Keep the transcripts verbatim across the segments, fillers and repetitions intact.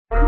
বেবাট,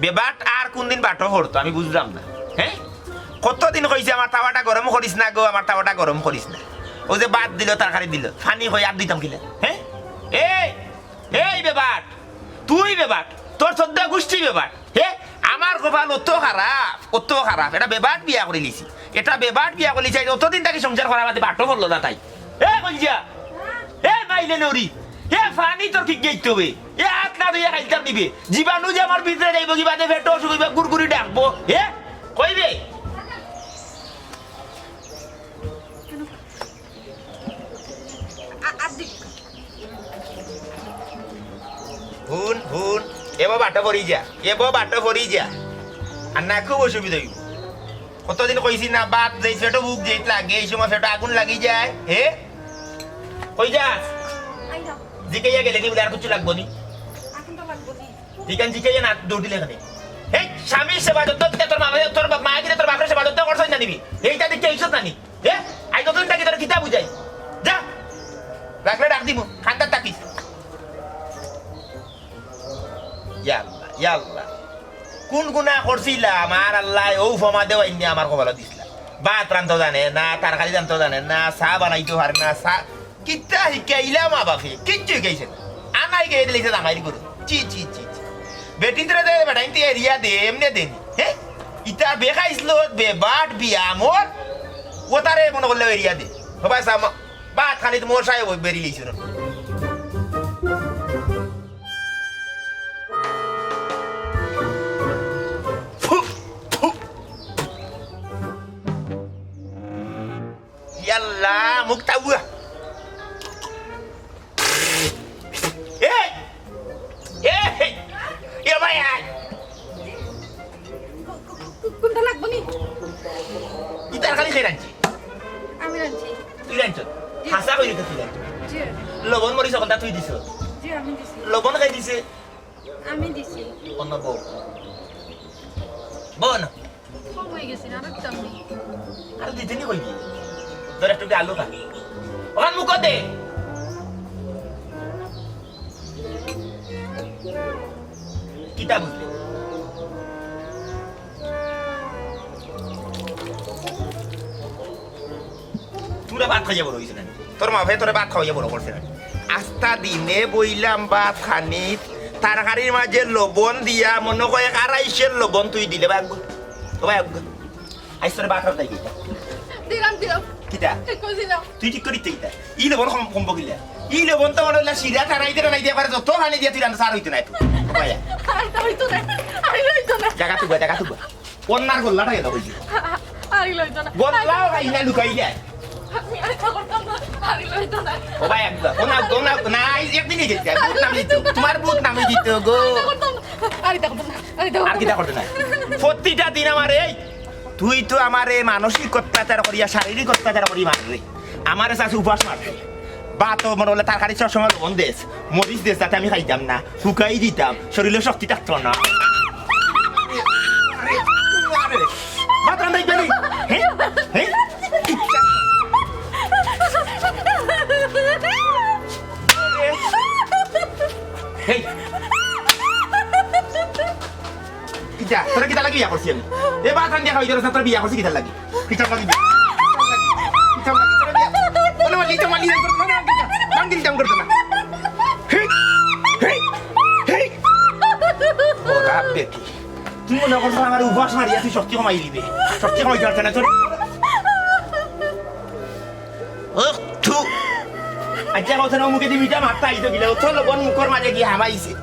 বেবাট আর কুনদিন বাটো পড়তো আমি বুঝলাম না। হে, কতদিন কইছি আমার তাওয়াটা গরম করিস না গো, আমার তাওয়াটা গরম করিস না। অউ যে ভাত দিলো, তরকারি দিলো, পানি কই আর দিতাম কিলা? হে, এই, এই বেবাট, তুই বেবাট, তোর চৌদ্দ গুষ্টি বেবাট। হে, আমার কপাল অত খারাপ, অত খারাপ। এটা বেবাট বিয়া করিলিছি, এটা বেবাট বিয়া করিলিছি। অতদিন থাকি সংসার করার বাদে বাটো পড়লো না তাই। এ কইলজা, এ মাইলে নরি, এ পানি তোর কিতা গেইত হবে? এ আত না ধুইয়া খাইতাম নিবে। জীবাণু যে আমার ভিতরে যাইবো, কি বাদে পেটো অসুখ অইবো, গুড়গুড়ি ডাকবো। এ কইবে? আ-, আর দেখ। হুন, হুন, এবার বাটো পড়ি যা, এবার বাটো পড়ি যা। আর না খুব অসুবিধা অইবো। কতদিন কইছি না, ভাত যেই পেটো ভুক যেই লাগে, এই সময় পেটো আগুন লাগি যায়। হে? কই যাস? আইলাম। জিকাইয়া গেলে নি বুলে আর কিছু লাগবো নি? এখন তো লাগবো নি। জিকান জিকাইয়া না দৌড়িলে এখানে। হে, স্বামীর সেবা যত্ন দিতে তোর মা, তোর বাপ, মা কিরে তোর বাপের সেবা যত্ন করছস না নিবি? এইটা দেখতে এইসব না নি? হে? আই কতদিন থাকি তোর কিতা বুঝাই? যা। রাখলে ডাক দিমু, খান্দার থাকিস। ইয়া আল্লাহ, ইয়া আল্লাহ। কোন গুনা করছিলাম আর আল্লাহ ও ফমা দেওয়া ইন্নি আমার কপালো দিছিলা। ভাত রানতো জানে না, তরকারি রানতো জানে না, চা বানাইতো পারে না, চা কিতা হিকাইলা মা বাপে? কিচ্ছু হিকাইছে না। আনাই গিয়া দিলাইছে জামাইর ঘরো। ছি, ছি, ছি, ছি। বেটিন্তরে দে, বেটাইন্তে এরিয়া দে, এমনে দেনি। হে? ইতা বেখাইছলো, বেবাট বিয়ামর। ও তারে মনে করলে এরিয়া দে। হবাই সামা, ভাত খানিত মোর সাহেব বেরিলিছইন। ফু, ফু। ইয়াল্লা, মুখ তাবুয়া। এই, এই, এ ভাই, আয়। কো-, কো-, কো-, কোনটা লাগবো নি? ই তরকারি কে রানছে? আমি রানছি। তুই রানছ? জি। হাছা কইরে তো তুই রানছ। জি। লবণ মরিচ অকলতা তুই দিছ? জি, আমি দিছি। লবণ কে দিছে? আমি দিছি। অন্য বউ। বউ না? কম অই গেছে না, আরো দিতাম নি। আরো দিতে নি কইবি? ধর একটু আলু খা। ওখান মুখ দে। কিতা বুঝলি? তোরা ভাত খাইয়া বড় অইছে না? তোর মা বাপে তোরে ভাত খাওয়াইয়া বড় করছে না? আস্তা দিনে বইলাম ভাত খানিত, তরকারির মাঝে লবণ দিয়া মনে কয় আড়াইশের লবণ তুই দিলে ভাই আগুয়া। ও ভাই আগুয়া। আইস তোরে ভাত খাওয়াই দিতা। দিলাম, দিলাম। কিতা? ঠিক কইছি না। তুই ঠিক করিস তো কিতা? ই লবণ কম, কম বকিলা। ই লবণ তো মনে হইলা শিরা টানাইতে টানাইতে পারে যত পানি দিয়া তুই রান্না সার হইতো না। ভাইয়া। আর তো হইতো না। আর হইতো না। জাগা তুই, জাগা তুই। অন্যার গোল্লাটা গেল কইছি। আর লইতো না। গোল্লাও খাই না লুকাই যায়। আমি আর ইতা করতাম না। আর লইতো না। ও ভাই, একবার। ও না, ও না, না, এই একদিনই যেতে। ভূত নামে দিত। তোমার ভূত নামে দিত গো। আর ইতা করতাম না। আর ইতা করতাম না। আর ইতা আর কিতা করতাম না। করতে না? প্রতিটা দিন আমার এই, তুই তো আমারে মানসিক অত্যাচার করিয়া, শারীরিক অত্যাচার করি মাররে। আমারে চাচি উপাস মাররে। ভাত মনে হলে তরকারি সব সময় লবণ দেস, মরিচ দেস, যাতে আমি খাইতাম না, হুকাই দিতাম, শরীরে শক্তি থাকতো না। আরে, আরে, ভাত রান্ধাই গেলি? হ্যাঁ? হ্যাঁ? এই, বিয়া করছি আমি। এ বাত আন দেখা হইতে না, তোর বিয়া করছি কিতার লাগি? কিতার লাগি বিয়া? কিতার লাগি? কিতার লাগি? তোর বিয়া? ওরে, ওরে, লিটাম, লিটাম করতো না, লিটাম, লিটাম করতো না। হেই, হেই, হেই। ও রাব বেটি, তুই মনে করছ আমার উপাস মারিয়া তুই শক্তি কমাই দিবে? শক্তি কমাই দিবে না তোর? ও, থু। আচ্ছা, কথা না, মুখে দি মিঠা মারতা আইতো গিলা, ও তো লবণ মুখর মাঝে গিয়ে হামাইছে।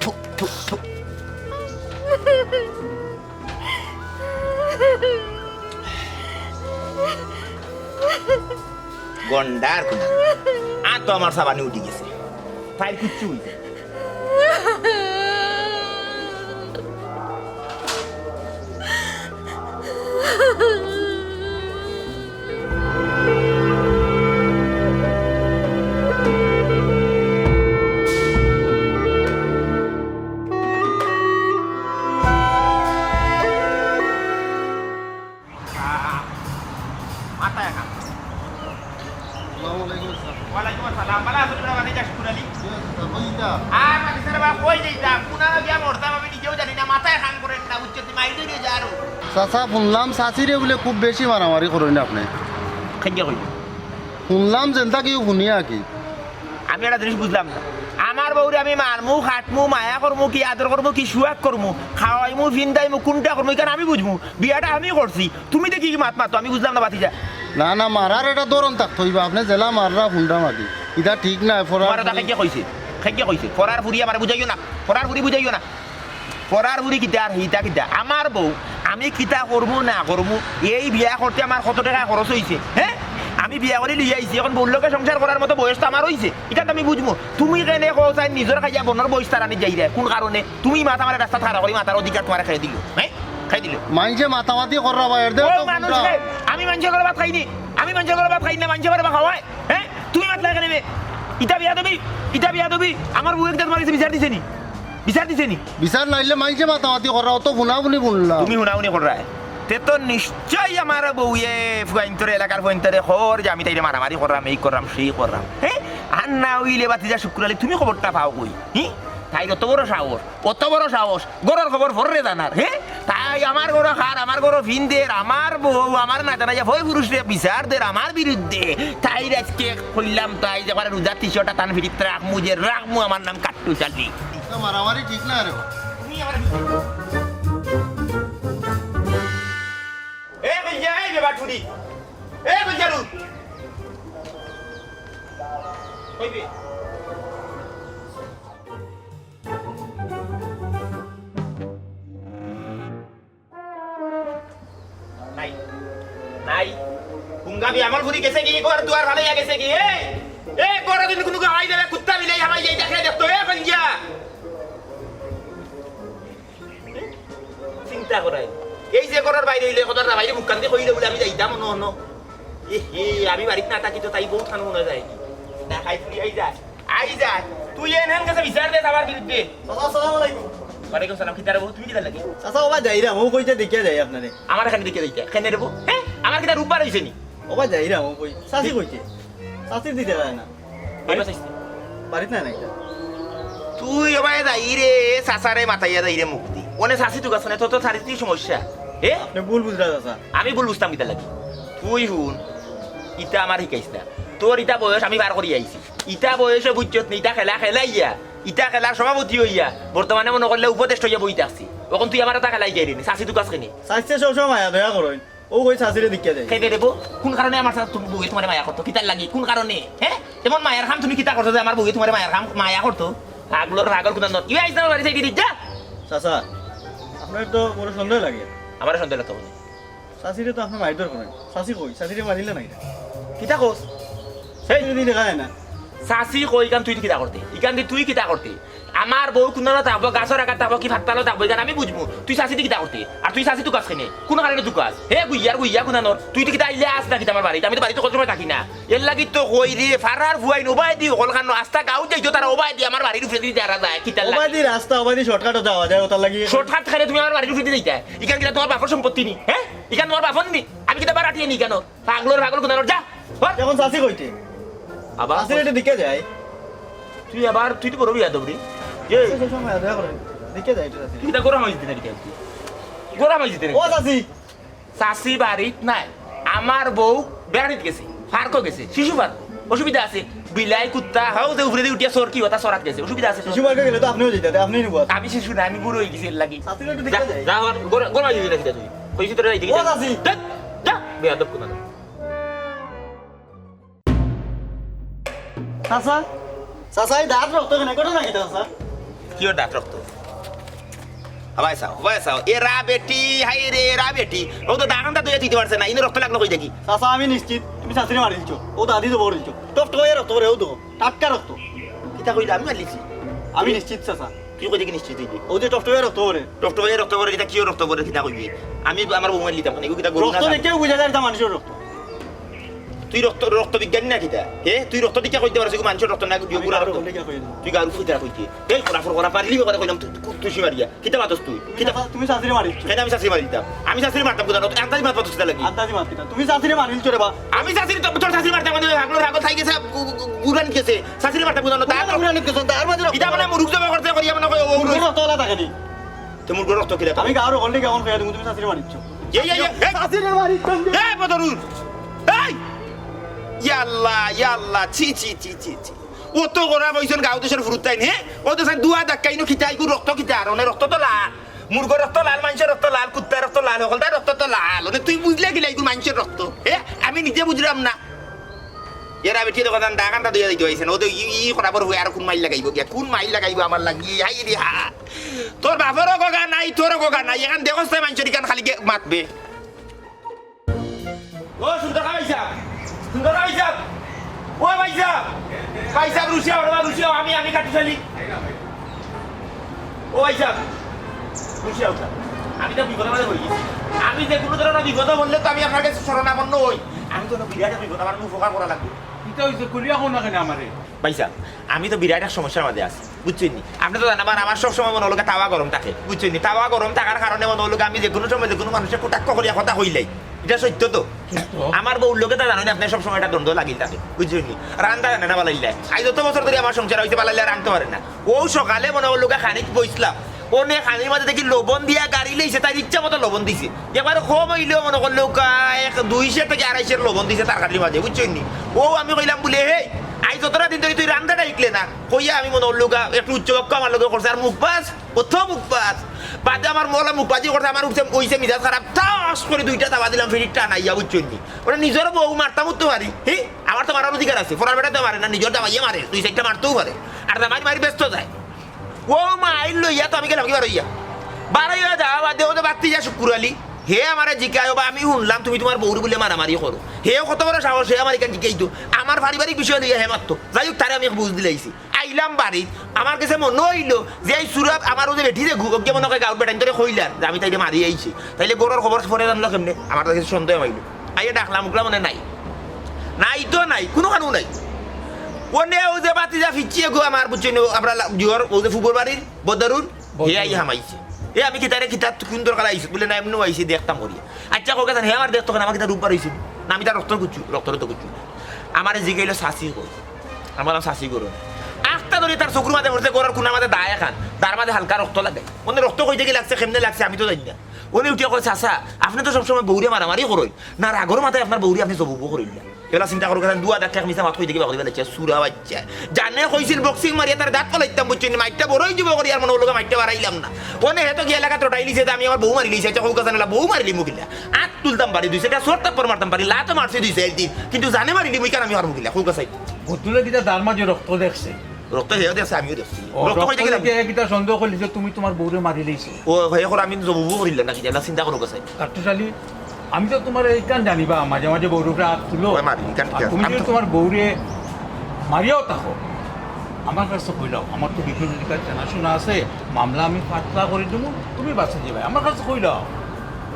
থু, থু, থু। গন্ডার কোন। আর তো আমার সাবানি উঠি গেছে। তাইর কিচ্ছু হইছে। মাথায় খান। আসসালামু আলাইকুম স্যার। ওয়ালাইকুম আসসালাম। ভালা আছো তোমরা, বাতিজা শুকুর আলী? জি, স্যার, কই যাইতা? আর বাতিজা রে বা, কই যাইতাম? কোনানো গিয়া মরতাম আমি নিজেও জানি না। মাথায় খান করে না, বুঝছো? তুই মাইরে নিয়ে যা আরো। চাচা, হুনলাম চাচিরে বুলে খুব বেশি মারামারি করইন আপনে। কেঙ্গিয়ে কইলে? হুনলাম যেনতা কেউ হুনিয়া কি। আমি একটা জিনিস বুঝলাম না। আমার বউরে আমি মারমু, কাটমু, মায়া করমু, কি আদর করমু, কি সুয়াগ করমু, খাওয়াইমু, ফিন্দাইমু, কুনটা করমু, ইখান আমি বুঝমু। বিয়াটা আমি করছি, তুমি দেখি কি মাত মাতো, আমি বুঝলাম না বাতিজা। না, না, মারার একটা ধরন থাকতো অইবা। আপনে যেলা মাররা হুনরা মারি, ইটা ঠিক নায়। ফরার তোমার ওটা ফুরি। কেঙ্গিয়ে কইছে, কেঙ্গিয়ে কইছে। ফরার ফুরি আমারে বুঝাইও না, ফরার ফুরি বুঝাইও না। ফরার ফুরি কিতা আর হিতা কিতা? আমার বউ, আমি কিতা করমু না করমু, এই বিয়া করতে আমার কত টেকা খরচ অইছে, হে? আমি বিয়া করি লইয়া আইছি, এখন বউর লগে সংসার করার মতো বয়স তো আমার অইছে, ইখান তো আমি বুঝমু। তুমি কেনে কও চাই নিজর খাইয়া বনর বয়স তারানি যাইরে, কোন কারণে? তুমি মাত আমারে রাস্তাত খাড়া করি মাতার অধিকার তোমারে কে দিলো, হে? কে দিলো? মাইনষে মাতামাতি কররা বা, এর দেও ও তো মানুষ কোনটা? হে, আমি মাইনষর ঘরো ভাত খাইনি, আমি মাইনষর ঘরো ভাত খাই না, মাইনষে আমারে বা খাওয়ায়, হে? তুমি মাতলা কেনে বে? ইটা বেয়াদবি, ইটা বেয়াদবি। আমার বউ একটা তোমার কাছে বিচার দিছে নি? বিচার দিছে নি? বিচার নাইলে মাইনষে মাতামাতি কররা, অত হুনাহুনি হুনলাম। তুমি হুনাহুনি কররায়। তে তো নিশ্চয়ই আমার বউয়ে ফুয়াইন্তরে, এলাকার ফুয়াইন্তরে কর যে আমি তাইরে মারামারি কররাম, এই কররাম, সেই কররাম। হে? আর না অইলে বাতিজা শুকুর আলী, তুমি খবরটা পাও কই? হি? তাইর অত বড় সাহস, অত বড় সাহস। ঘরর খবর ফররে জানার, হে? তাই আমার ঘরো খার, আমার ঘরো ফিন্দের, আমার বউ, আমার না জানাইয়া ফয় পুরুষরে বিচার দের আমার বিরুদ্ধে। তাইর আজকে কইলাম তাই যে আমার রোজা তিশটা তান ফিরিত রাখমু যে রাখমু, আমার নাম কাট্টু চালি। তো মারামারি ঠিক না রে। তুমি আমার এ কইয়া, এই বেবা টুরি। এ কইয়া রু। কইবে। নাই। নাই। কুঙ্গা বিয়ামল ফুরি গেছে কি? ঘর দুয়ার ফালাইয়া গেছে কি? এই! এই ঘরো কিন্তু কুনু গাই দিলে কুত্তা বিলাই হামাই যাই দেখে দেখতো, এ কইয়া। চিন্তা করাই। এই যে ঘরর বাইরে অইলে কথা না বাইরে মুখ কান্দি কইলে বলে আমি যাইতাম অনো অনো। এ হে, আমি বাড়িত না থাকি তো তাই বউত খানো মনে যায় কি? না খাই ফুরি আই যায়। আই যায়। তুই এন হেন গেছে বিচার দে আমার বিরুদ্ধে। চাচা, আসসালামু আলাইকুম। ওয়ালাইকুম সালাম। কিতা রে বউ? তুমি কিতা লাগে? চাচা, ওবা যাইরাম, ও কইতে দেখিয়া যাই আপনারে। আমার এখানে দেখিয়া যাইতে। কেনে রে বউ? হে? আমার কিতা রূপ বার অইছে নি? ওবা যাইরাম, ও কই। চাচি কইতে। চাচির দিতে যায় না। বাড়িত নাই না এটা। তুই ওবায় যাইরে, চাচারে মাতাইয়া যাইরে মুক্তি। অনে চাচি তুকাছ কেনে, তোর তো চারিত্রিক সমস্যা। এ? আপনে ভুল বুঝরা চাচা। আমি ভুল বুঝতাম কিতা লাগি? তুই হুন, ইতা আমার হিকাইছ না। তোর ইতা বয়স আমি বার করি আইছি। ইতা বয়সে বুঝছত নি, ইতা খেলা খেলাইয়া, ইতা খেলার সভাপতি অইয়া, বর্তমানে মনো করলে উপদেষ্টা অইয়া বই থাকছি। অখন তুই আমার ইতা খেলাই যাইরে নি, চাচি তুকাছ কেনে? চাচিয়ে সবসময় মায়া দয়া করইন। ও কই চাচিরে দেখিয়া যাই। কেনে রে বউ? কোন কারণে আমার চাচি, তুমি বউয়ে তোমারে মায়া করতো? কিতার লাগি? কোন কারণে? হে? এমন মায়ার কাম তুমি কিতা করছো যে আমার বউয়ে তোমারে মায়ার কাম, মায়া করতো? পাগলর পাগল কুনানোর। ইয়া আইজ আমার বাড়ি থাকি যা। চাচা, আপনার তো বড় সন্দেহ লাগে। আমারে সন্দেহ লাগতো কেনে? চাচিরে তো আপনে মারধর করেন। চাচি কই? চাচিরে মারিলা না এটা। কিতা কস? সেই যদি দেখা যায় না। চাচি কই, ইখান তুই কিতা করতে? ইখান দি তুই কিতা করতে? আমার বউ কুনানো থাকবো, গাছর আগাত থাকবো, কি ফাত্তালো থাকবো, ইখান আমি বুঝমু। তুই চাচিদি কিতা করতে? আর তুই চাচি তুকাছ কেনে? কোন কারণে তুকাছ? হে গুইয়ার গুইয়া কুনানোর। তুই তো কিতা আইলে আস না কিতা আমার বাড়িত? আমি তো বাড়িত কত সময় থাকি না। এর লাগি তো কই রে, ফারার ফুয়াইন ওবায়দি হকল খানো আস্তা গাঁও যাইতো তারা ওবায়দি আমার বাড়ির উপরেদি যারা যায়, কিতার লাগি? ওবায়দি রাস্তা, ওবায়দি shortcut-ও যাওয়া যায়, ওটার লাগি। Shortcut খাইলে তুমি আমার বাড়ির উপরেদি যাইতায়? ইখান কিতা তোমার বাপর সম্পত্তি নি? হে? ইখান তোমার বাপর নি? আমি কিতা বারাটিয়ে নি কেনে? পাগলর পাগল কুনানোর, যা। হট। এখন চাচি কইতে? আবার? চাচিরে একটু দেখিয়া যাই। তুই আবার, তুই তো বড় বেয়াদব রে। এই, এই সময় দেখা করে। দেখে যাই, এটা আছে। কিতা গরম অইছে না কিতা? গরম অইছে না ও কিতা? চাচি। চাচি বাড়িত নাই, আমার বউ বেড়ানিত গেছে, পার্কো গেছে, শিশু পার্ক। অসুবিধা আছে? বিলাই, কুত্তা, হাও যে উপরেদি উঠিয়া চোর কি ওটা চরাত গেছে, অসুবিধা আছে? শিশু পার্কে গেলে তো আপনিও যাইতা, আপনি নিব। আমি শিশু না, আমি বুড়া অই গেছি এর লাগি। চাচিরে একটু যা, দেখে যাই। যা, আমার গরম, গরম অইছে না কিতা তুই? কইছি তোরা এইদিকে ও যা। চাচি। যা, যা, বেয়াদব কোনার। চাচা, চাচা, এই দাঁত রক্ত কেনে? ঘটনা কিতা চাচা? কিওর দাঁত রক্ত? হাবায় চাও, হাবায় চাও। এরা বেটি, হায় রে, এরা বেটি। ও তো দাগানটা দইয়া দিতে পারছে না, ইনো রক্ত লাগলো কই দেখি। চাচা, আমি নিশ্চিত তুমি চাচিরে মারিলছো। ও দাদি তো বড় হইছো। টপ টপ হয়ে রক্ত পড়ে, ও তো টাটকা রক্ত। কিতা কইলে আমি মারিলিছি? আমি নিশ্চিত চাচা। তুই কই দেখি নিশ্চিত হইলি? ও যে টপ টপ হয়ে রক্ত পড়ে। টপ টপ হয়ে রক্ত পড়ে, কিতা কিওর রক্ত পড়ে, কিতা কইবি? আমি আমার বউ মারিলিতাম, মানে, এগু কিতা গরু না রক্ত ছাগল? দেখেও বুঝা যায় এটা মানুষের রক্ত। তুই রক্ত, রক্ত বিজ্ঞানী না কিতা? হে, তুই রক্ত দেখিয়া কইতে পারস, এগু মানুষের রক্ত না, এগু আমি বুড়া গাঁর রক্ত। হকলরে গিয়া কই দিমু। তুই গাঁর ফুতরা কইতে। এই করা ফর করা পারলি করে কইলাম, তুই, তুই, তুই মারিয়া। কিতা মাতস তুই? তুমি কিতা? চাচা-, তুমি চাচিরে মারিছ। কেনে আমি চাচিরে মারি দিতাম? আমি চাচিরে মারতাম কোথায়? তুই আন্দাজি মাত মাতস কিতা লাগি? আন্দাজি মাত কিতা? তুমি চাচিরে মারিলছো রে বা। আমি চাচিরে তো, তোর চাচিরে মারতাম মানে, হাগলো হাগল থাকি গেছে, গু-, গু-, গু-, গুরান গেছে। চাচিরে মারতাম কোথায়? তার গুরান গেছে, তার মাঝে ইটা মানে মুরুখ জবাই করতে করি, আমরা কই, ও, ও, মুরগর রক্ত ওলা থাকে নি? তো মুরগর রক্ত কিলা? আমি গাঁর হকলরে গিয়া অখন কইয়া দিমু, তুমি চাচিরে মারিছ। এই, এই, এই, এই। চাচিরে মারিছ। এই, বদরুল। এই! ইয়া আল্লাহ, ইয়া আল্লাহ, ছি, ছি, ছি, ছি, ছি। ও তো গরা বইছন গাঁও দেশর ফুরুতাইন, হে? ও তো সাই দুয়া ধাক্কা ইনো খিতা, ইগু রক্ত খিতা, আর অনে রক্ত তো লাল। মুরগর রক্ত লাল, মানষর রক্ত লাল, কুত্তার রক্ত লাল, হকলতার রক্ত তো লাল। অনে তুই বুঝলে কিলা ইগু মানষর রক্ত? হে? আমি নিজে বুঝলাম না। এরা বেটি দেখো জান, দাগানটা দইয়া দিতে হইছে না। ও তো ই, ই করা পর হয়ে আর কোন মাইল লাগাইবো গিয়া? কোন মাইল লাগাইবো আমার লাগি? হাই রে হা। তোর বাপরও গগা নাই, তোরও গগা নাই। এখান দেখো সে মানষর ইখান খালি গে-, মাতবে। ও সুন্দর ভাই সাহেব, সুন্দর ভাই সাহেব, ও ভাই সাহেব, ভাই সাহেব, রুশিয়া, ওরে বা রুশিয়া, আমি, আমি কাট্টুশালী। ও ভাই সাহেব, রুশিয়া উঠা। আমি তো বিপদে মাঝে পড়ি গেছি। আমি যে কোনো ধরনের বিপদে পড়লে তো আমি আপনার কাছে শরণাপন্ন হই। আমি তো বিরাট বিপদ, আমার উপকার করা লাগবে। কিতা হইছে? খুলিয়া কও না কেনে আমারে? ভাই সাহেব, আমি তো বিরাট এক সমস্যার মাঝে আছি, বুঝছইন নি? আপনি তো জানেন, আমার, আমার সব সময় মনে হলো গা তাওয়া গরম থাকে, বুঝছইন নি? তাওয়া গরম থাকার কারণে মনে হলো গা আমি যে কোনো সময় যে কোনো মানুষের কটাক্ষ করিয়া কথা কইলাই, এটা সত্য তো? সত্য। আমার বউর লগে তা জানেন, আপনার সব সময় একটা দ্বন্দ্ব লাগিল থাকে, বুঝছইন নি? রান্দা জানে না বালাইলে, আজ যত বছর ধরে আমার সংসার হইছে, বালাইলে রানতে পারে না। ও সকালে মনে হলো গা খানিক বইছিলাম, অনে খানির মাঝে দেখি লবণ দিয়া গাড়ি লইছে, তার ইচ্ছা মতো লবণ দিছে। একবার কম হইলেও মনে করলে ওকা এক দুইশো থেকে আড়াইশোর লবণ দিছে তরকারির মাঝে, বুঝছইন নি? ও আমি কইলাম বলে, "হে, আই যতটা দিন ধরে তুই রান্দাটা শিখলে না।" কইয়া আমি মনে করলে ওকা একটু উচ্চ বাক্য আমার লগে করছে, আর মুখ বাস, কত মুখ বাস। বাদে আমার মহলা মুখ বাজি করছে, আমার উঠছে, ওইছে মিজাজ খারাপ, ঠাস করে দুইটা দাবা দিলাম, ফিরির টান আইয়া, বুঝছইন নি? ওরা নিজের বউ মারতাম উঠতে পারি, হি? আমার তো মারার অধিকার আছে, ফোরার বেটা তো মারে না, নিজের দাবাইয়ে মারে, দুই চারটা মারতেও পারে, আর দাবাই মারি ব্যস্ত যায়। ও মাইল লইয়া তো আমি গেলাম কি বারইয়া। বারইয়া যাওয়া বাদে ও তো বাত্তি যা শুক্কুর আলী। হে আমারে জিকায়, "ও বা, আমি শুনলাম তুমি তোমার বউরে বুলে মারামারি করো।" হে কত বড় সাহস, হে আমার ইখান জিকাইতো। আমার পারিবারিক বিষয় লইয়া হে মাততো। যাই হোক, তারে আমি এক বুঝ দিলাইছি। আইলাম বাড়িত, আমার কাছে মনে হইলো যে এই সুরা আমার ও যে বেটি দেখু, ওকে মনে হয় গাঁর বেটাইন ধরে কইলার যে আমি তাইরে মারি আইছি। তাইলে ঘরর খবর পরে জানলো কেমনে? আমার কাছে সন্দেহ হইলো। আইয়া ডাকলাম, উকলা মনে নাই। নাই তো নাই, কোনো কারণ নাই। অনে ও যে বাতি যা ফিরছি এগো আমার, বুঝছইন নি, আমরা লা-, জিওর, ও যে ফুবর বাড়ির, বদরুল, হে আইয়া হামাইছে। এ, আমি কিতারে কিতা, কোন দরকার আইছে? বুলে, "না, এমনেউ আইছি, দেখতাম করি।" আচ্ছা, কউক্কা জান, হে আমার দেখতো কেনে, আমার কিতা রূপ বাড়াইছে? না, আমি তার রক্ত কুচ্ছু, রক্তরে তো কুচ্ছু। আমারে জিগাইলো, "চাচি কই?" আমি বললাম, "চাচি ঘরো।" আখতা ধরি তার চকুর মাঝে পড়ছে, ঘরর কোনার মাঝে দা এখান, দার মাঝে হালকা রক্ত লাগে। অনে রক্ত কই থাকি লাগছে, কেমনে লাগছে, আমি তো জানি না। অনে উঠিয়া কয়, "চাচা, আপনে তো সবসময় বউরে মারামারি করইন, না রাগর মাথায় আপনার বউরে আপনে জবুবু করইন না।" এলা চিন্তা করো, কারণ দুয়া ধাক্কা এক মিছা মাত কই দেখি বাকরি বেলাইছে, সুরা বাচ্চা। জানে কইছিল boxing মারিয়া তার দাঁত ফালাইতাম, বুঝছইন নি? মাইরটা বড় অই যাইবো করি আর মনে হলো মাইরটা বাড়াইলাম না। অনে হে তো গিয়া এলাকাত রটাইলিছে যে আমি আমার বউ মারিলিছি, আচ্ছা, কউক্কা জান এলা বউ মারিলিমু কিলা? আত তুলতাম পারি, দুই চাইরটা চড় থাপ্পড় মারতাম পারি, লাত মারছি দুই চাইর দিন, কিন্তু জানে মারিলিমু, ইখান আমি পারমু কিলা? কউক্কা চাই। বদরুলে কিতা দার মাঝে রক্ত দেখছে? রক্ত হেও দেখছে, আমিও দেখছি। ও, রক্ত কই রক্ত দেখিলাম? দেখে কিতা সন্দেহ করলি যে তুমি তোমার বউরে মারিলিছো? ও, হে করে আমি জবুবু করিলাম নাকি, এলা চিন্তা করো চাই। কাট্টুশালী, আমি তো তোমার ইখান জানি বা, মাঝে মাঝে বউর উপরে আত তুলো। ওই মারি, ইখান আর ঠিক আছে। তুমি আমি যদি তো তোমার বউরে মারিয়াও থাকো, আমার কাছে কইলাও, আমার তো বিপরীত অধিকার জানাশোনা আছে, মামলা আমি পাতলা করি দিমু, তুমি বাঁচি যাবে, আমার কাছে কইলাও।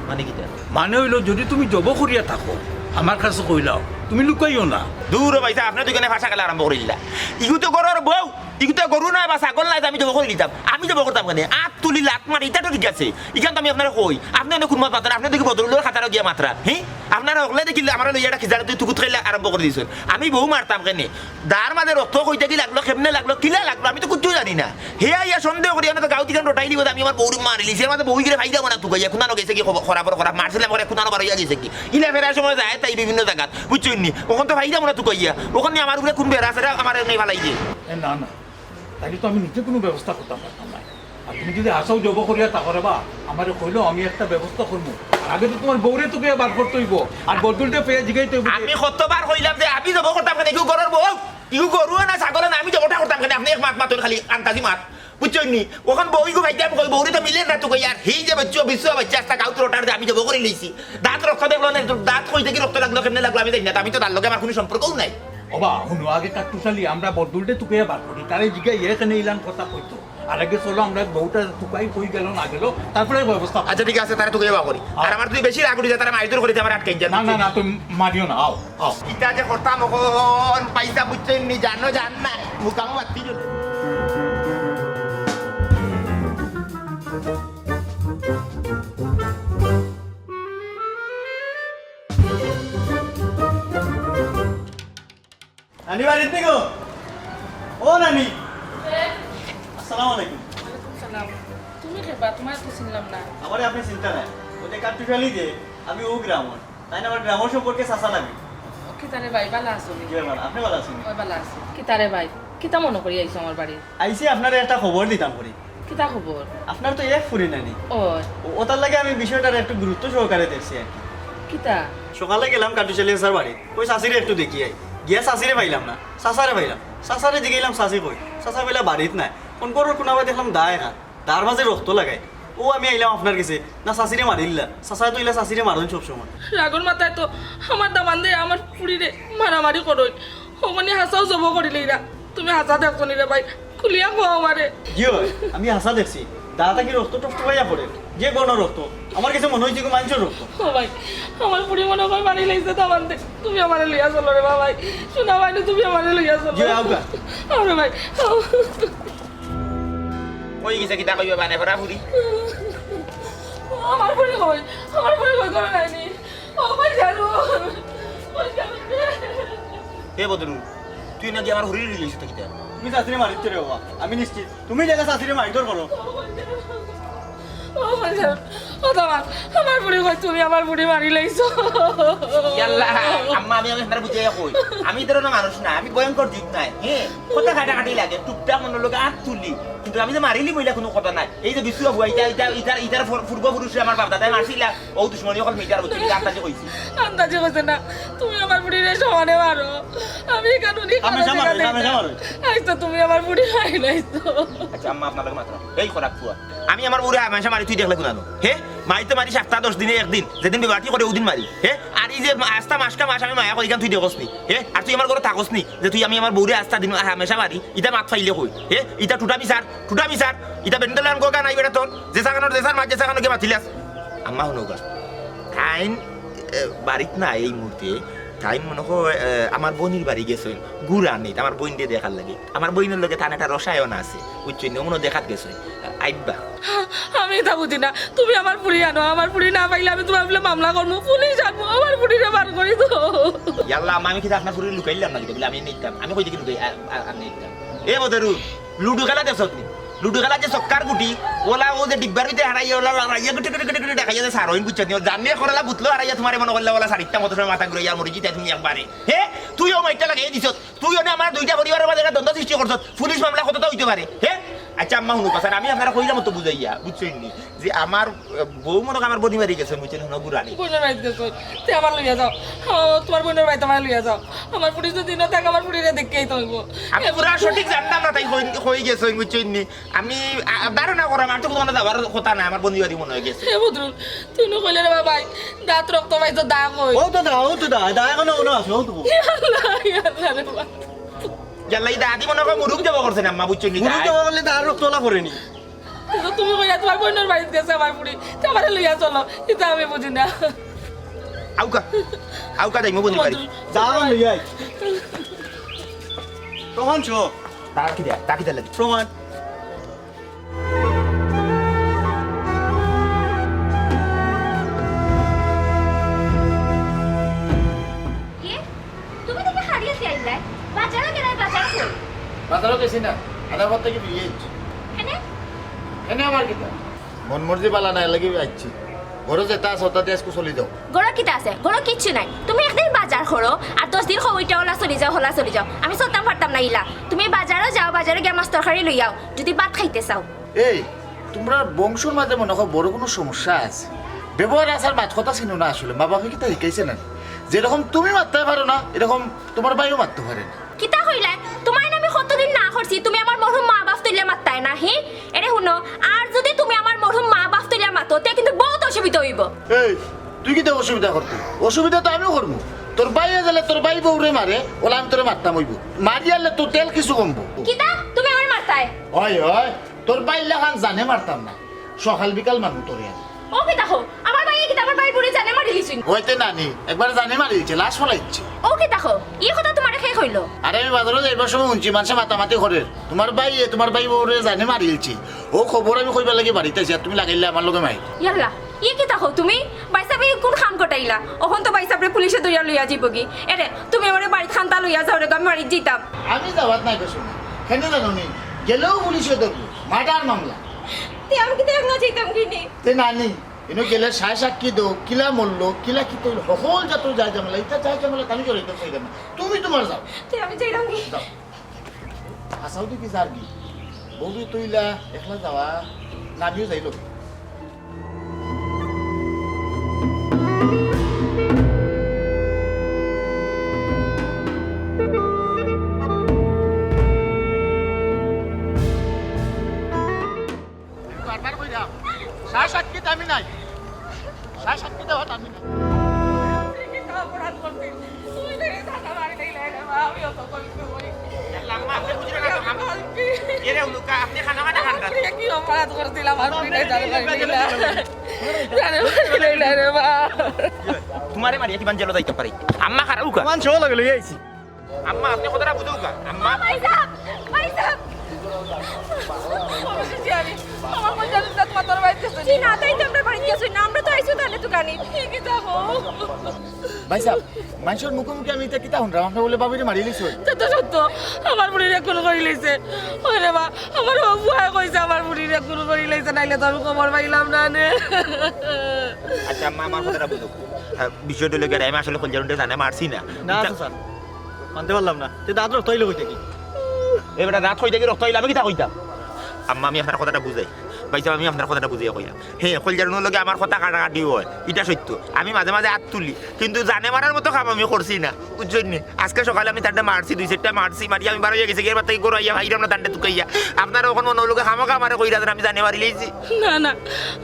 মানে কিতা? মানে হইলো, যদি তুমি জবো করিয়া থাকো, আমার কাছে কইলাও, তুমি লুকাইও না। দূর ও ভাইসাব, আপনে তো ইখানে ফাঁসা খেলা আরম্ভ করিলা। ইগু তো ঘরর বউ, ইগু তো গরু নায় বা ছাগল নায় যে আমি জবো করিলিতাম। আমি জবো করতাম কেনে? আত তুলি লাত মারি, ইটা তো ঠিক আছে। ইখান তো আমি আপনারে কই। আপনে অনে কোন মাত মাতরা, আপনে দেখি বদরুলর খাতারও গিয়া মাতরা। হি? আপনারা হকলে দেখিলে আমারে লইয়া একটা খিজারে তুই তুকুত খাইলা আরম্ভ করি দিছইন। আমি বউ মারতাম কেনে? দার মাঝে রক্ত কই থাকি লাগলো, কেমনে লাগলো, কিলা লাগলো, আমি তো কিচ্ছু জানি না। হে আইয়া সন্দেহ করি, আমরা তো গাঁও থাকি রটাই দিব, আমি আমার বউরে মারিলিছি, এর মাঝে বউ গিরে ফাইদা মনে তুকাইয়া, কুনানো গেছে কি খবর, খরাপর খরাপ, মারছিলাম করে কুনানো বারইয়া গেছে কি। ইলা ফেরার সময় যায় তাই বিভিন্ন জায়গাত, বুঝছইন নি? অখন তো ফাইদা মনে তুকাইয়া, অখন নি আমার উপরে কোন বেড়া আছে রে, আমার এমনি ফালাই দিয়ে। এ, না, না, তাইলে তো আমি নিজে কোনো ব্যবস্থা করতাম পারতাম না। আর তুমি যদি হাছাউ জব করিয়া তা করে বা, আমারে কইলো আমি একটা ব্যবস্থা করমু। আর আগে তো তোমার বউরে তুকাইয়া বার করতে অইবো, আর বদলটা পেয়ে জিগাইতে অইবো যে আমি কতবার কইলাম যে আমি জব করতাম কেনে, ইগু ঘরর বউ, ইগু গরু না ছাগল না, আমি জবটা করতাম কেনে, আপনি এক মাত মাতইন খালি আন্তাজি মাত, বুঝছইন নি? অখন বউ ইগু ভাইতে আমি কই, বউরে তো মিলে না তুকাইয়া, আর হেই যে বাচ্চা, বিচ্ছু বাচ্চা, আস্তা গাঁও তো রটার যে আমি জব করি লইছি, দাঁত রক্ত দেখলো না, দাঁত কই থাকি রক্ত লাগলো, কেমনে লাগলো আমি জানি না, তা আমি তো তার লগে আমার কোনো সম্পর্কও নাই। ওবা, হুনো, আগে কাট্টুশালী, আমরা বদলটা তুকাইয়া বার করি, তারে জিগাই এখানে ইলান কথা কইতো। আর আগে চলো, আমরা বউটা তুকাই কই গেল না গেল, তারপরে ব্যবস্থা। আচ্ছা, ঠিক আছে, তারে তুকাইয়া বার করি। আর আমার যদি বেশি রাগ উঠি যায়, তারে মাইর ধর করি, আমার আটকে যায়, না, না, বুঝছইন? না, তুমি মারিও না, আও, আও। ইটা যে করতাম অখন, পয়সা বুঝছইন নি, জানো জান না, মুকামো বাতি জন্য। নানি বাড়িত নি গো? ও নানি। কে? আসসালামু আলাইকুম। ওয়ালাইকুম সালাম। তুমি কে বা? তোমারে তো চিনলাম না। আমারে আপনি চিনতা না। ওই যে কাট্টুশালী যে, আমি ও গ্রামর। তাইন আমার গ্রামর সম্পর্কে চাচা লাগে। ও, কিতা রে ভাই, ভালা আছো নি? জি ভাই, ভালা। আপনি ভালা আছেন নি? ওই ভালা আছি। কিতা রে ভাই, কিতা মনো করি আইছো আমার বাড়ি? আইছি আপনারে একটা খবর দিতাম করি। কিতা খবর? আপনার তো এক ফুরি নানি। ওই। ও-, ওটার লাগি আমি বিষয়টার একটু গুরুত্ব সহকারে দেখছি আর কি। কিতা? সকালে গেলাম কাট্টুশালী চাচার বাড়ি, ওই চাচিরে একটু দেখি আই। গিয়া চাচিরে পাইলাম না, চাচারে পাইলাম। চাচারে জিগাইলাম, "চাচি কই?" চাচা কইলা, "বাড়িত নাই।" কোন করর কোনাবায় দেখলাম দা এখান, দার মাঝে রক্ত লাগাই। ও আমি আইলাম আপনার গেছে, না চাচিরে মারিল্লা। চাচায় তো ইলা চাচিরে মারইন সব সময়। রাগর মাথায় তো আমার দামান্দে আমার ফুরিরে মারামারি করইন। হমনি হাছাউ জব করিলিরা। তুমি হাছা দেখছো নি রে ভাই? খুলিয়া কও আমারে। জি অয়, আমি হাছা দেখছি। দা থাকি রক্ত টকটকাইয়া পড়ে। যে গণ রক্ত। আমার গেছে মনো অইছে গো মানষর রক্ত। ও ভাই, আমার ফুরি মনো কয় মারিলাইছে দামান্দে। তুমি আমারে লইয়া চলো রে বা ভাই। সোনা ভাই, তুমি আমারে লইয়া চলো। জি, আউক্কা। আরে ভাই, আও। কই গেছে কিতা কইবা বানে করা ফুরি? আমার ফুরি কই? আমার ফুরি কই করে নাইনি? ও ভাই, জানো। এ বদরুল, তুই নাকি আমার ফুরিরে লইয়া গেছিস কিতা? তুমি চাচিরে মারিছ রে বাবা, আমি নিশ্চিত। তুমি দেখা চাচিরে মারধর করো। ও ভাই, জানো। ও দামান, আমার ফুরি কই? তুমি আমার ফুরি মারিলাইছো। ইয়াল্লা, আম্মা, আমি, আমি আপনারে বুঝাইয়া কই। আমি ই ধরনর মানুষ না, আমি ভয়ঙ্কর জিত নায়। হে, কথা কাটাকাটি লাগে, টুকটাক মনর লগে আত তুলি। কিন্তু আমি যে মারিলিমু ইলা কুনু কথা নায়। এই যে বিচ্ছু বাবু, ইটা, ইটা, ইটার, ইটার পূর্বপুরুষরে আমার বাপ দাদায় মারছিলা, অউ দুশমনি অকল মিটার বুঝছো, ইটা আন্তাজে কইছি। আন্তাজে কইছে না, তুমি আমার ফুরিরে সমানে মারো। আমি কানুনি কারো হামেশা মারো, জায়গা দেই হামেশা না। মারো। আইজ তো তুমি আমার ফুরি মারিলাইছো। আচ্ছা আম্মা, আপনার লগে মাতরাম। এই খরাক ফুয়া, আমি আমার বউরে হামেশা মারি, তুই দেখলে কুনানো? হে, মারি তো মারি সপ্তাহ দশ দিনে একদিন, যেদিন বেবাটি করে অউদিন মারি। হে, আর এই যে আস্তা মাসকা মাস আমি মায়া করি, ইখান তুই দেখস নি? হে, আর তুই আমার ঘরো থাকস নি যে তুই আমি আমার বউরে আস্তা দিন হামেশা মারি? ইটা মাত ফাইলে কই? হে, ইটা টুটা মিছার, টুটা মিছার। ইটা বেন্ডলান গোগা নাই বেটা তোর, যে সাগানোর যে সার মাছ যে সাগানো কে মাতিলাস। আম্মা হুনউক্কা, তাইন, এ, বাড়িত নাই এই মুহূর্তে। তাইন মনো কয়, এ, আমার বইনর বাড়ি গেছইন, গুড়া নেই, আমার বইনরে দেখার লাগি। আমার বইনর লগে তান একটা রসায়ন আছে, বুঝছইন নি? অমনো দেখাত গেছইন, আইবা। আমি ইতা বুঝি না, তুমি আমার ফুরি আনো, আমার ফুরি না পাইলে আমি তুমার উপরে মামলা করমু, পুলিশ আনমু, আমার ফুরিরে বার করি দেও। ইয়াল্লা, আম্মা, আমি কিতা আপনার ফুরি লুকাইলাম না কিতা? বলে আমি নিতাম, আমি কই দেখি লুকাই, আ-, আ-, আমি নিতাম। এ বদরু, লুডু খেলা দেখছত নি? লুডু খেলা যে ছক্কার গুটি, ওলা অউ যে ডিব্বার ভিতরে হারাইয়া, ওলা হারাইয়া গুটি গুটি গুটি গুটি দেখাইয়া যে সারইন, বুঝছত নি? ও জানে করেলা বুতলো হারাইয়া তুমারে মনো করলা, ওলা সারিটা মতো সময় মাথা ঘুরাইয়া মরি যিতা তুমি একবারে। হে? তুইও মাইরটা লাগাইয়া দিছত। তুই অনে আমার দুইটা পরিবারর মাঝে একটা দ্বন্দ্ব সৃষ্টি করছত। পুলিশ মামলা কততা অইতে পারে? হে? আচ্ছা আম্মা হুনুক্কা, আমি আপনারে কইলাম তো বুঝাইয়া, বুঝছইন নি? যে আমার, আহ, বউ মনে হয় আমার বইনর বাড়ি গেছে, বুঝছইন, হুনো গুড়ানি। বইনর বাড়িত গেছে, তে আমারে লইয়া যাও। ও, তুমার বইনর বাড়িত আমারে লইয়া যাও। আমার ফুরি যদি না থাকে, আমার ফুরিরে দেখিয়া আইতে অইবো। আমি পুরা সঠিক জানতাম না, তাই কই, কই গেছে, বুঝছইন নি? আমি, আ, ধারণা করাম, আর তো কুনু যাওয়ার কথা না, আমার বইনর বাড়ি মনে হয় গেছে। হে বদরুল, তুই নু কইলে রে বাবাই, দাঁত রক্ত পাইছো, দা কই? ও তো দা, ও তো দা, দা এখনো মনে আছে, ও তো। ইয়া আল্লাহ, ইয়া আল্লাহ রে বাবা। ইয়াল্লা, ই দাদি মনে হয় মুরুখ দেওয়া করছে না, আম্মা, বুঝছো নি? মুরুখ দেওয়া করলে তো আর রক্ত ওলা পড়েনি। তো তুমি কইলা তুমার বইনর বাড়িত গেছে আমার ফুরি, তে আমারে লইয়া চলো, ইতা আমি বুঝি না। আউক্কা, আউক্কা যাইমু বইনর বাড়ি। যাও, লইয়া আই। প্রমাণ শো। তার কি দেয়া? তার কি দেয়া লাগে? প্রমাণ। গেছি না, আধা পথ থাকি ফিরিয়া আইছি। কেনে? কেনে আবার কিতা? মন মর্জি বালা নাই, এর লাগি আইছি। ঘরো যেতা আছে, ওতা দিয়া আইজকু চলি যাও। ঘরো কিতা আছে? ঘরো কিচ্ছু নাই। তুমি একদিন বাজার করো, আর দশ দিন কও, "ইটা অলা চলি যাও, হলা চলি যাও।" আমি চলতাম পারতাম না ইলা। তুমি বাজারো যাও, বাজারো গিয়া মাছ তরকারি লই আও, যদি ভাত খাইতে চাও। এই, তুমরার বংশর মাঝে মনে হয় বড় কুনু সমস্যা আছে। ব্যবহার আচার মাত কথা চিনো না আসলে, মা বাপে কিতা শিখাইছে না? যেরকম তুমি মাততায় পারো না, এরকম তুমার ভাইও মাততো পারে না। কিতা কইলায়? তুমারে আমি কতদিন না করছি, তুমি আমার মরহুম মা বাপ তুলিয়া মাততায় না, হি? এরে হুনো, আর যদি তুমি আমার মরহুম মা বাপ তুলিয়া মাতো, তে কিন্তু বউত অসুবিধা অইবো। এই, তুই কিতা অসুবিধা করতে? অসুবিধা তো আমিও করমু। তোর ভাইয়ে যেলা তোর ভাই বউরে মারে, অলা আমি তোরে মারতাম অইবো। মারিয়ারলে তোর তেল কিছু কমবো। কিতা? তুমি আমারে মারতায়? অয়, অয়, তোর ভাইর লাখান জানে মারতাম না। সকাল বিকাল মারমু তোরে আমি। ও কিতা কও? আমার ভাইয়ে কিতা আমার ভাইর বউরে জানে মারিলিছইন? অইতে নানি, একবার জানে মারিলিছে, লাশ ফালাইছে। ও কিতা কও? ই কথা তুমারে কে কইলো? আরে আমি বাজারো যাইবার সময় হুনছি মানষে মাতামাতি করের। তুমার ভাইয়ে তুমার ভাইর বউরে জানে মারিলিছে। অউ খবর আমি কইবার লাগি বাড়িত আইছি, আর তুমি লাগাইলে আমার লগে মাইর। ইয়াল্লা, ই কিতা কও তুমি? ভাইসাবে ই কুন কাম ঘটাইলা? অখন তো ভাইসাবরে পুলিশে ধরিয়া লইয়া যাইবোগি। এরে, তুমি আমারে বাড়িত খান্তা লইয়া যাও রে, আমি বাড়িত যাইতাম। আমি যাওয়াত নাই গো সোনা। কেনে জানো নি? গেলেও পুলিশে ধরবো। মার্ডার মামলা। তে আমি কিতা একলা যাইতাম গি নি? তে নানি, ইনো গেলে সায় সাক্ষী দেও, কিলা মরলো, কিলা কিতা অইলো, হকল জাতর যায় ঝামেলা, ইতা যায় ঝামেলা আমি জড়াইতাম চাইরাম না। তুমি তুমার যাও। তে আমি যাইরাম গি? যাও। আচ্ছা, ওদিকে যার কি? বউরে তুইলা একলা যাওয়া, না আমিও যাইলো? বারবার কইরাম, সায় সাক্ষী দামি নাই, সায় সাক্ষী দেওয়া দামি নাই। তুই কিতা অপরাধ করছিস? তুই তো এই ধাক্কা মারি দিলে রে মা, আমি অত কষ্ট করি। আম্মা, আপনি বুঝলেন না তো, আম্মা। এরে উলুকা, আপনি খানা খানা খান না। তুই কি অপরাধ করছিস? আমার পুরি নাই, জানে মারি দিলা। জানে মারি দিলা রে মা। তোমারে মারিয়া কিমান জেলো যাইতাম পারি? আম্মা খারাপ উকা। মান সহ লগে লই আইছি। আম্মা, আপনি কথাটা বুঝউক্কা। আম্মা। ভাইসাব, ভাইসাব। আমার কলজার টুকরা তোমার বাড়িত গেছে নি? জি না, তাই তো আমরার বাড়িত গেছে না। আমরা তো আইছি তাইলে দোকানে। কি কি যাবো? ভাইসাব, মানষর মুখে মুখে আমি ইতা কিতা হুনরাম? আপনে বুলে ভাবিরে মারিলিছইন। তা তো সত্য, আমার পুরিরে খুন করিলিছে। ওরে বা, আমার ফুয়ায় কইছে আমার পুরিরে খুন করিলিছে, নাইলে তো আমি খবর পাইলাম না নে। আচ্ছা আম্মা, আমার কথাটা বুঝউক্কা। আহ, বিষয়টা অইলো গিয়া, আমি আসলে কলজার টুকরারে জানে মারছি না। না, আচ্ছা। মানতে পারলাম না। তে দাঁত রক্ত অইলো কই থাকি? এ বেটা, দাঁত কই থাকি রক্ত অইলো, আমি কিতা কইতাম? আম্মা, আমি আপনার কথাটা বুঝাই। ভাইসাব, আমি আপনার কথাটা বুঝাইয়া কইলাম। হে, কলজার টুকরার লগে আমার কথা কাটাকাটি অয়, ইটা সত্য। আমি মাঝে মাঝে আত তুলি, কিন্তু জানে মারার মতো কাম আমি করছি না, বুঝছইন নি? আজকে সকালে আমি তারে মারছি, দুই চাইরটা মারছি, মারি আমি বার অইয়া গেছি, এরবার থাকি ঘরো আইয়া ভাইরাম না তারে তুকাইয়া। আপনারা অখন মনো অইলো গি খামোখা আমারে কইরা দেন আমি জানে মারিলিছি। না, না,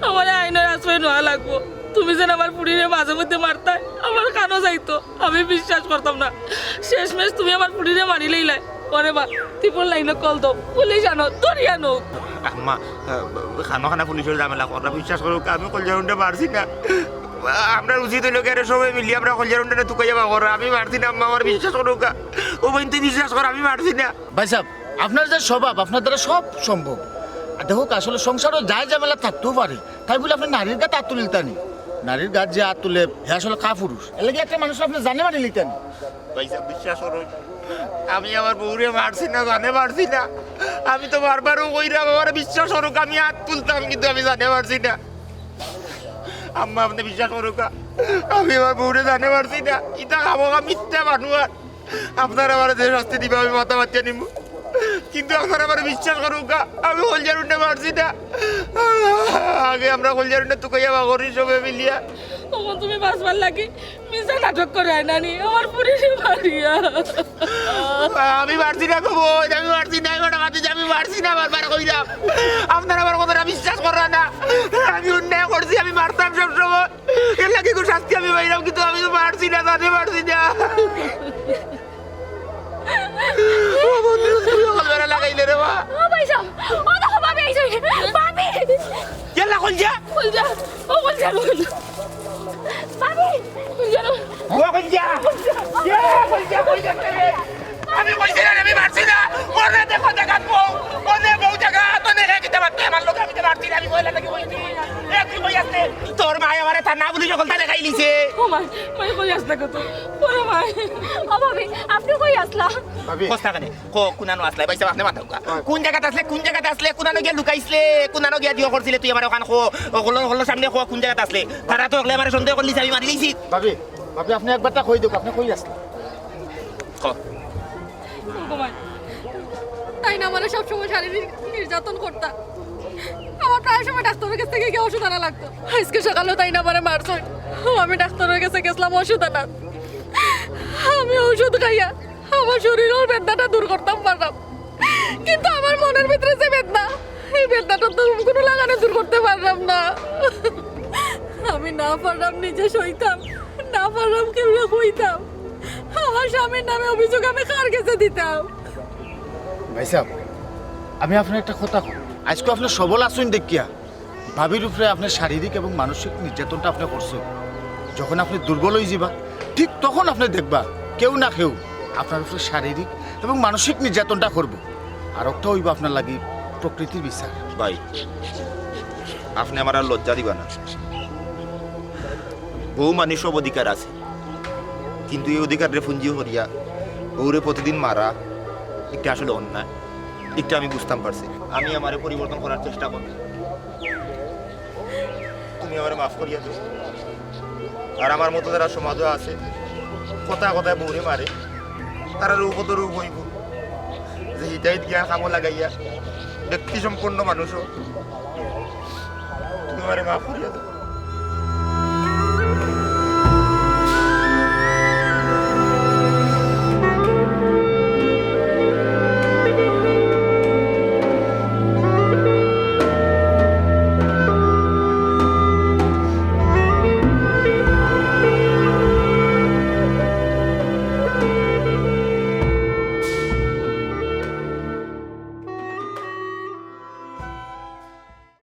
আমারে আইনর আশ্রয় নেওয়া লাগবো। তুমি যেন আমার পুরিরে মাঝে মধ্যে মারতায়, আমার কানো যাইতো। আমি বিশ্বাস করতাম না। শেষমেশ তুমি আমার পুরিরে মারিলাইলায়। ওরে বা, ত্রিপল লাইনো কল দেও, পুলিশ আনো, ধরিয়া নেউক। আম্মা, আহ, খানো খানা পুলিশর ঝামেলা কররা, বিশ্বাস করউক্কা, আমি কলজার টুকরারে মারছি না। আমরার উচিত অইলো গি, আরে সবে মিলি আমরা কলজার টুকরারে তুকাইয়া বার করা। আমি মারছি না আম্মা, আমারে বিশ্বাস করউক্কা। ও বইন, তুই বিশ্বাস কর, আমি মারছি না। ভাইসাব, আপনার যে স্বভাব, আপনার দ্বারা সব সম্ভব। আর দেখউক্কা, আসলে সংসারো যায় ঝামেলা থাকতেও পারে, তাই বুলে আপনে নারীর গাত আত তুলিলিতা নি? নারীর গাত যে আত তুলে, হে আসলে কাপুরুষ। এরলাগি একটা মানষরে আপনে জানে মারিলিতা নি? ভাইসাব, বিশ্বাস করউক্কা, আমি আমার বউরে মারছি না, জানে মারছি না। আমি তো বারবারউ কইরাম, আমারে বিশ্বাস করউক্কা, আমি আত তুলতাম, কিন্তু আমি জানে মারছি না। আম্মা, আপনে বিশ্বাস করউক্কা, আমি আমার বউরে জানে মারছি না। ইতা খামোখা মিথ্যা বানোয়ার। আপনারা আমারে যে শাস্তি দিবা, আমি মাথা মাতিয়া নিমু, কিন্তু আপনারা আমারে বিশ্বাস করউক্কা, আমি কলজার টুকরারে মারছি না। আগে আমরা কলজার টুকরারে তুকাইয়া বার করি সবে মিলিয়া। অখন তুমি বাঁচবার লাগি মিছা নাটক কররায় না নি, আমার পুরিরে মারিয়া। আমি মারছি না গো বইন, আমি মারছি না, আমি মারছি না, বারবার কইরাম। আপনারা আমার কথাটা বিশ্বাস কররা না। আমি অন্যায় করছি, আমি মারতাম সব সময়। এরলাগি গো শাস্তি আমি পাইরাম, কিন্তু আমি তো মারছি না, জানে মারছি না। ও বন্ধু, তুমি আমার বেড়া লাগাইলে রে বা। ও ভাইসাব, ও দেখো ভাবি আইছে। ভাবি! কেলা কলজা? কলজা, ও কলজা, কলজা। ভাবি! কলজা, ও কলজা! এ কলজা, কই গেছে রে? আমি কইছি না, আমি মারছি না। ওরে দেখো জাগাত বউ, ওরে বউ জাগাত, ওরে হে কিতা মারতে আমার লগে, আমি তো মারছি না, আমি মহিলা লাগি কইছি। এ তুই কই আছলে? তোর মায় আমারে থানা পুলিশ হকলতা দেখাইলিছে। ও মাই, মাই কই আছলা গো তুই? ওরে মাই। ও ভাবি, আপনি কই আছলা? ভাবি। কস্তা কেনে? কো, কুনানো আছলায়? ভাইসাব, আপনে মাতউক্কা। কুন জাগাত আছলে? কুন জাগাত আছলে? কুনানো গিয়া লুকাইছলে? কুনানো গিয়া দিও করছিলে তুই আমারে অখান কো? অকলর, অকলর সামনে কো, কুন জাগাত আছলে? তারা তো অকলে আমারে সন্দেহ করলিছে, আমি মারি দিছি। ভাবি, ভাবি, আপনে একবারটা কই দেউক্কা, আপনে কই আছলা? কো। ও গো মাই, তাইন আমারে সবসময় শারীরিক নির্যাতন করতা। আমার প্রায় সময় ডাক্তারর গেছ থাকি গিয়া ওষুধ আনা লাগতো। আইজকে সকালেও তাইন আমারে মারছইন। আমি ডাক্তারর গেছে গেছলাম ওষুধ আনাত। আমি ওষুধ খাইয়া আমার শরীরর বেদনাটা দূর করতাম পারলাম, কিন্তু আমার মনর ভিতরে যে বেদনা, এই বেদনাটা তো কুনু লাগানে দূর করতে পারলাম না। আমি না পারলাম নিজে সইতাম, না পারলাম কেউরে কইতাম। আমার স্বামীর নামে অভিযোগ আমি কার গেছে দিতাম? ভাইসাব, আমি আপনারে একটা কথা কই। আইজকে আপনে সবল আছইন দেখিয়া ভাবির উপরে আপনে শারীরিক এবং মানসিক নির্যাতনটা আপনে করছইন। যখন আপনে দুর্বল অইযিবা, ঠিক তখন আপনে দেখবা কেউ না কেউ আপনার উপরে শারীরিক এবং মানসিক নির্যাতনটা করবো। আর একটা অইবো আপনার লাগি প্রকৃতির বিচার। ভাই, আপনে আমার আর লজ্জা দিবা না। বউ মানুষর অধিকার আছে, কিন্তু এই অধিকাররে পুঞ্জি করিয়া বউরে প্রতিদিন মারা, ইটা আসলে অন্যায়। ইটা আমি বুঝতাম পারছি। আমি আমারে পরিবর্তন করার চেষ্টা করমু। তুমি আমারে মাফ করিয়া দেও। আর আমার মতো যারা সমাজো আছে, কথায় কথায় বউরে মারে, তারার উপদ্রব অইবো। যে হিতাহিত জ্ঞান কামো লাগাইয়া ব্যক্তি সম্পন্ন মানুষও, তুমি আমারে মাফ করিয়া দেও।